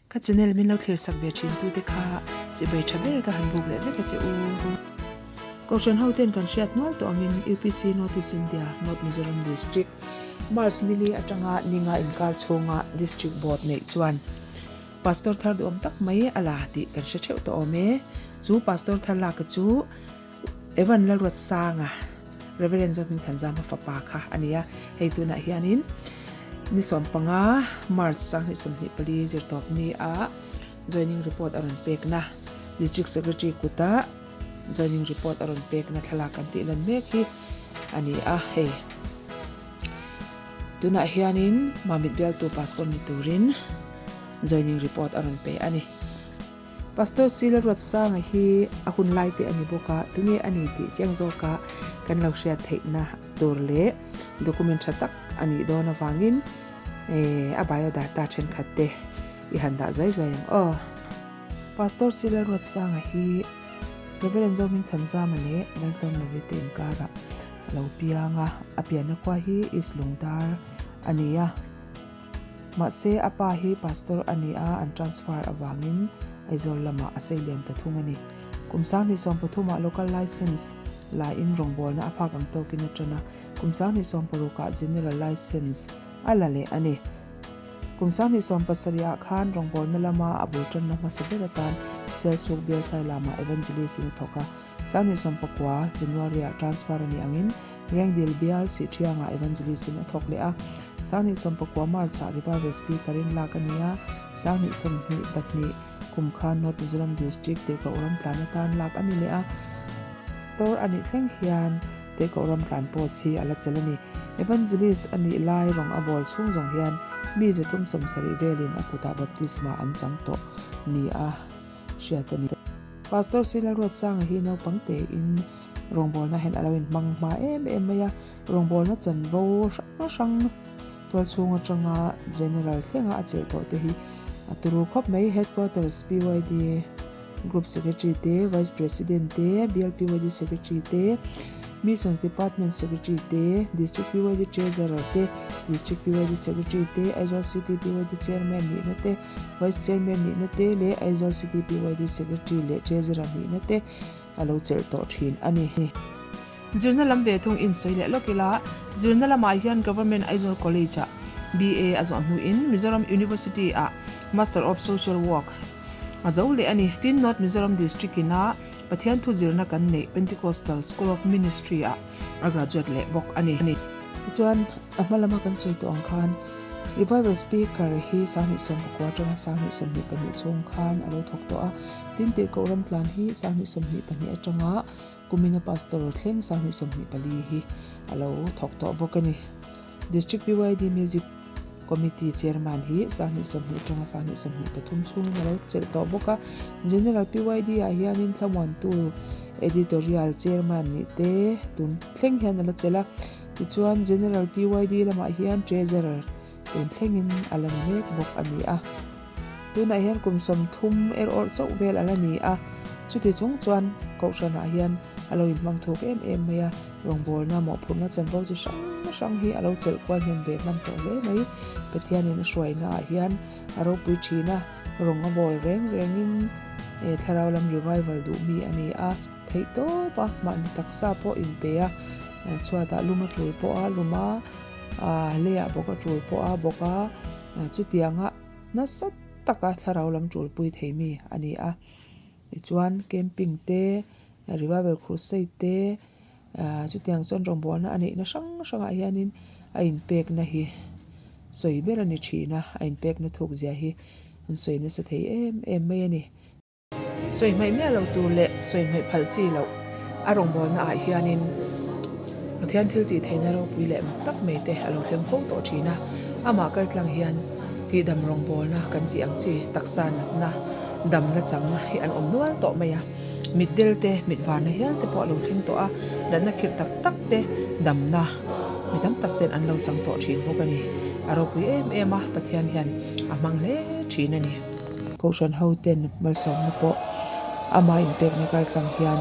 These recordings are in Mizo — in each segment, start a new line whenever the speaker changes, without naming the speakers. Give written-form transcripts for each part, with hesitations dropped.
Ka channel min lo thlir sak ve thin tute kha chibai tha ber ka han buk leh vek a che u. Kohhran ho ten kan hriat nual tawh angin UPC North East India, North Mizoram District, March nili atanga ninga inkar chhunga District Board neih chuan Pastor thar duhawm tak mai a la tih kan hre theuh tawh awm e. Chu Pastor thar lak chu Evan Lalruatsanga, Reverend Zohming Thanzama fapa kha a ni a, hei tunah hianin ni 15 March 2024 zirtawp ni a joining report a rawn pekna District Secretary kuta joining report a rawn pekna thlalak kan tih lan mek hi a ni a, hei tunah hianin Mamit bialtu Pastor ni turin joining report a rawn pe a ni. Pastor Sila Ruatsanga hi a hun lai te a ni bawk a, tunge a ni tih chiang zawka kan lo hriat theihna tur leh document tha tak a nih dawn avangin a biodata thenkhat te i han dah zuai zuai ang aw. Pastor Sila Ruatsanga hi Reverend Zohming Thanzama leh Laltlawm Lovite te inkarah a lo piang a, a pianna khua hi East Lungdar a ni a. Mahse, a pa hi pastor a ni a, an transfer avangin Aizawl lamah a sei lian ta thung a ni. Kum 2013 ah local licence laiin rawngbawlna a phak ang tawkin a tan a, kum 2016 ah general licence a la leh a ni. Kum 2017 ah khan rawngbawlna lama a bul tanna hmasa ber atan Sialsuk Bial Sailama Evangelist in a thawk a, 2019 January ah transfer a nih angin Rengdil bial Sihthiangah Evangelist in a thawk leh a, 2019 March ah Revival Speaker in lak a ni a, 2022 kum khan North Mizoram District Tirhkoh Ramtlan atan lak a ni leh a, Store a nih thleng hian Tirhkoh Ramtlan post hi a la chelh a ni. Evangelist a nih lai rawng a bawl chhung zawng hian mi 370 velin a kutah baptisma an chang tawh ni a hriat a ni. Pastor Sila Ruatsanga hi naupang tein Rawngbawlna hian a lo inhmang hma em em mai a, rawngbawlna chanvo hrang hrang tualchhung atanga General thlenga a chelh tawh te hi a turu khawp mai. Headquarters PYD Group Secretary te, Vice President te, Bial PYD Secretary te, Missions Department Secretary te, District PYD Treasurer te, District PYD Secretary te, Aizawl City PYD Chairman nihna te, Vice Chairman nihna te leh Aizawl City PYD Secretary leh Treasurer nihna te a lo chelh tawh thin a ni. Zirna lam ve thung insawi leh lawk ila, zirna lamah hian Government Aizawl College-ah BA a zawh hnuin Mizoram University-ah Master of Social Work a zo leh a ni. Tin, North Mizoram District-ina Pathian thu zirna kan neih Pentecostal School of Ministry-ah a graduate leh bawk a ni. Tichuan, a hma lama kan sawi tawh ang khan Revival Speaker hi 2019 atanga 2022 chhung khan a lo thawk tawh a. Tin, Tirhkoh Ramtlan hi 2022 atanga kumina Pastor thleng 2024 hi a lo thawk tawh bawk a ni. District PYD Music Committee Chairman hi 2020 atanga 2023 chhungin a lo chelh tawh bawk a. General PYD ah hianin Thlamuantu Editorial Chairman nih te tun thleng hian a la chelh a. Tichuan, General PYD lamah hian Treasurer tun thlengin a la ni mek bawk a ni a. Tunah hian kum 30 er awrh chauh vel a la ni a, chuti chung chuan Kohhranah hian a lo inhmang thuk em em mai a, rawngbawlna mawhphurhna chanvo chi hrang hrang hi a lo chelh kual hnem ve hman tawh hle mai. Pathianin a hruainaah hian a ropui thin a, rawng a bawl reng rengin thlarau lam revival duh mi a ni a, theih tawp a, mahni taksa pawh inpe a, chhuatah lum a tul pawh a lum a, leiah bawk a tul pawh a bawk a, chutianga nasa taka thlarau lam tulpui thei mi a ni a. Tichuan camping te, revival crusade te, chutiang chuan rawngbawlna a neihna hrang hrangah hianin a inpekna hi sawi ber a ni thin a, a inpekna thuk zia hi an sawi nasa thei em em mai a ni. Sawi hmaih miah lo tur leh sawi hmaih phal chi loh a rawngbawlna ah hianin Pathian thil tih theihna ropui leh mak tak mai te a lo thleng fo tawh thin a, amah kaltlang hian tihdam rawngbawlna kan tih ang chi taksa natna damna chang hi an awm nual tawh mai a, mitdel te mit varna hial te pawh a lo thleng tawh a, natna khirh tak tak te damna mi tam tak ten an lo chang tawh thin bawk a ni, a ropui em em a, Pathian hian a hmang hle thin a ni. Kohhran ho ten malsawmna pawh ama inpekna kaltlang hian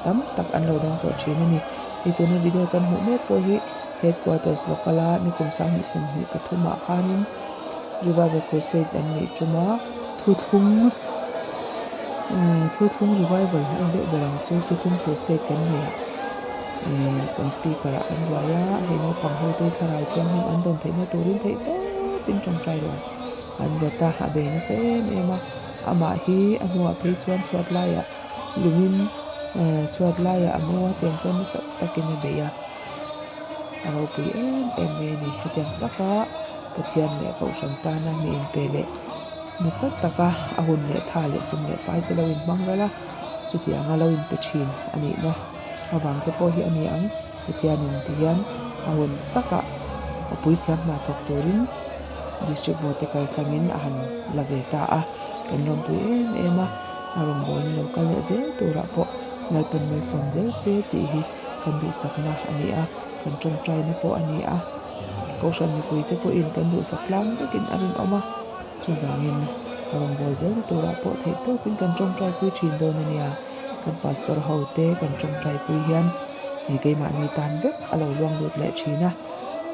tam tak an lo dawng tawh thin a ni. Hei tuna video kan hmuh mek pawh hi headquarters local a nikum 2023 ah khanin. Revival Crusade an neih tum a thuthlung ehh thuthlung revival a ni deuh ber ang chu thuthlung crusade kan nei ah ehh kan speaker ah kan ruai a hei naupang ho te thlarau thianghlim an dawn theihna turin theih tawpin tawngtai rawh an rawt a a bei nasa em em a amah hi a hnuah phei chuan chhuat laiah lungin ehh chhuat laiah a mu a tiang chuan nasa takin a bei a a ropui em em mai a ni hetiang taka Pathian leh Kohhran tana mi inpe leh nasa taka a hun leh tha leh sum leh pai te lo inhmang ral a, chutianga lo inpe thin a nihna avang te pawh hi a ni ang. Pathianin ti hian a hun takah a puithiam hna thawk turin District Board te kal tlangin a han la ve ta a, kan lawmpui em em a, a rawngbawlna lo kal leh zel turah pawh Lalpan malsawm zel se tih hi kan duhsakna a ni a, kan tawngtaina pawh a ni a. Kohhran mipuite pawhin kan duhsak tlang vekin a rinawm a, chuvangin rawngbâwl zelna turah pawh theih tawpin kan tawngtaipui thin dawn a nia. Kan pastor ho te kan tawngtaipui hian hei keimahni tan vek a lo luang lut leh thin a,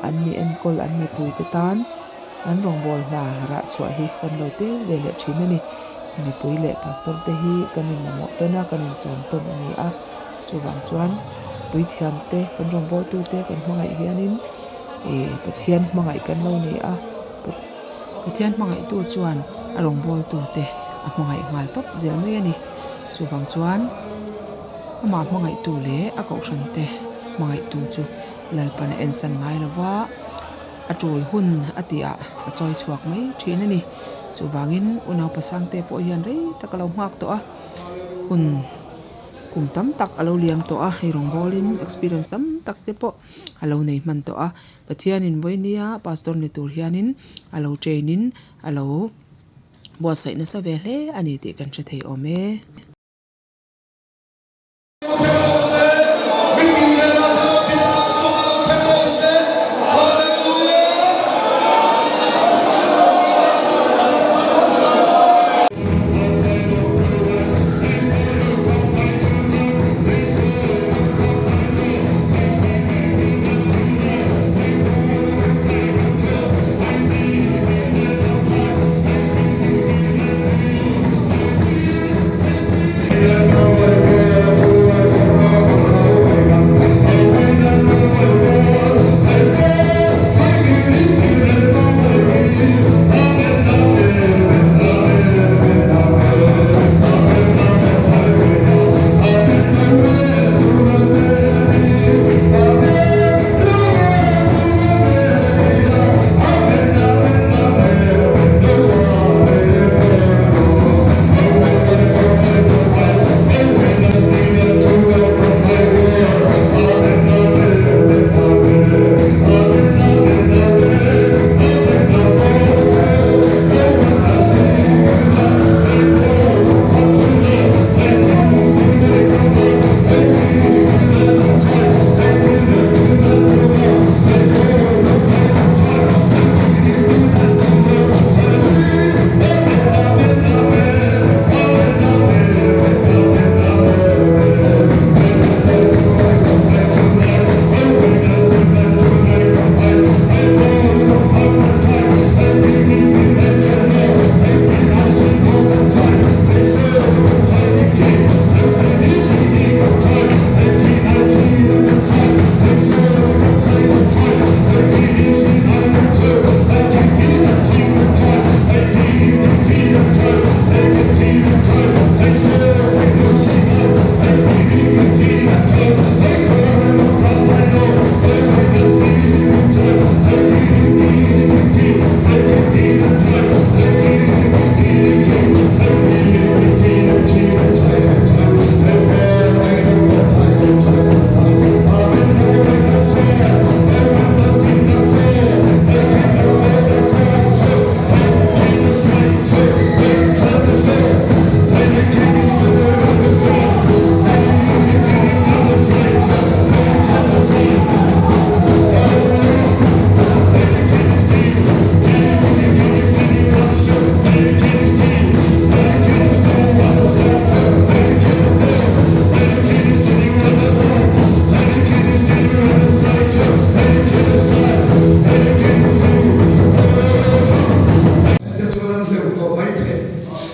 an mi enkawl an mipuite tan an rawngbâwl hna rah chhuah hi kan lo tel ve leh thin a ni. Mipui leh pastor te hi kan inmamawh tawn a, kan inchawm tawn a ni a. Chuvang chuan puithiam te kan rawngbawltu te kan hmangaih hianin ih Pathian hmangaih kan lo ni a, Pathian hmangaihtu chuan a rawngbawltu te a hmangaih nghal tawp zel mai a ni. Chuvang chuan amah hmangaihtu leh a kohhran te hmangaihtu chu Lalpan a ensan ngai lo va, a tul hun a tihah a chawi chhuak mai thin a ni. Chuvangin unaupa Sangte pawh hian rei tak a lo nghak tawh a, hun. Kum tam tak a lo liam tawh a, hei rawngbawlin experience tam tak te pawh a lo nei hman tawh a. Pathianin vawinia pastor ni tur hianin a lo train in a lo buatsaih nasa ve hle a ni tih kan hre thei awm e.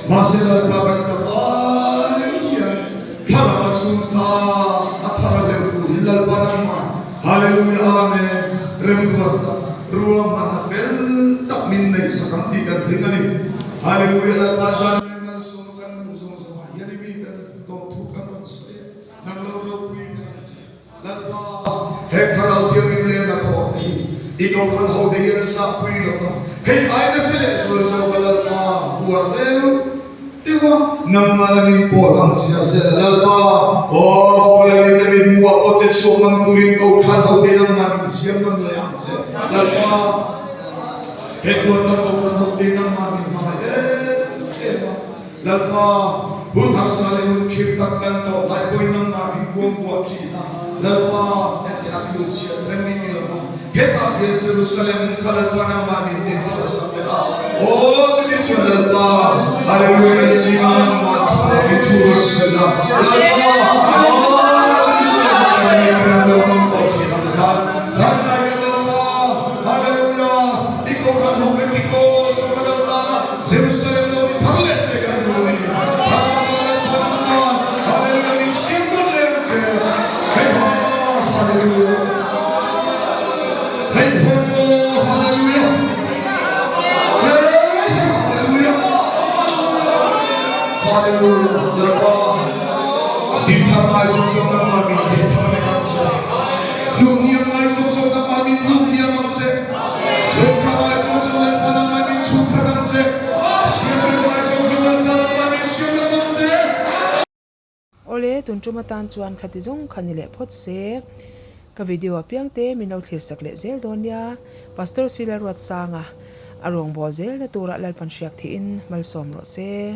Mahse Lalpa kan zak ai hian thlarau a chhung kha a thar a hleuh tur hi Lalpa nangmah Hallelujah Amen remruatna ruahmanna fel tak min neih sak ang tih kan ring a ni. Hallelujah Lalpa zan leh malsawm kan hmuh zawng zawngah hian i mi kan tawp thu kan rawn sawi a, nang lo ropui ber ang che. Lalpa, he Thlarau Thianghlim leh hnathawh hi i kohhran ho te hian zahpui lo va, hei ai nasa leh zual zawk a Lalpa uar deuh deuh a, nangmah la min pawl ang chiah zel a Lalpa, aw khawvel in a min hmuh ah pawh che chhuak ngam turin kohhran ho te nangmah min siam ngam leh ang che Lalpa, he kuantar kohhran ho te nangmah min hmangaih em em a. Lalpa, hun harsa leh hun khirh tak kan tawh lai pawhin nangmah min kuangkuah thin a. Lalpa, heti a tluk chhiat reng i ni lo va, hetah hian Jerusalem kha Lalpa nangmah min din thar sak leh a. Aw, chumi chuan Lalpa, Hallelujah kan zingah nangmah thu in thu rawn sawi la. Lalpa, aw, Jerusalem kan mi kan an lo ngam tawh thin ang khan, zanlai hian Lalpa, Hallelujah, i kohhran ho Pentecost kohhran lo tana, Jerusalem lo ni thar leh se kan duh a ni. Thlarau Lalpa nangman Hallelujah min siam dawn leh ang che. Hei ha Hallelujah. Hei ho Hallelujah. Hei Hallelujah. Hallelujah. Lalpa din thar ngai zawng zawng nangman min din thar vek ang che. Nuh niam ngai zawng zawng nangman min nuh niam ang che. Chhungkhat ngai zawng zawng Lalpa nangmah min chhungkhat ang che. Siamrem ngai zawng zawng Lalpa nangmah min siamrem ang che.
Awle, tun tum atan chuan khati zawng kha ni leh phawt se. Ka video apiang te min lo thlir sak leh zel dawn nia. Pastor Sila Ruatsanga a rawngbâwl zelna turah Lalpan hriak thihin malsawm rawh se.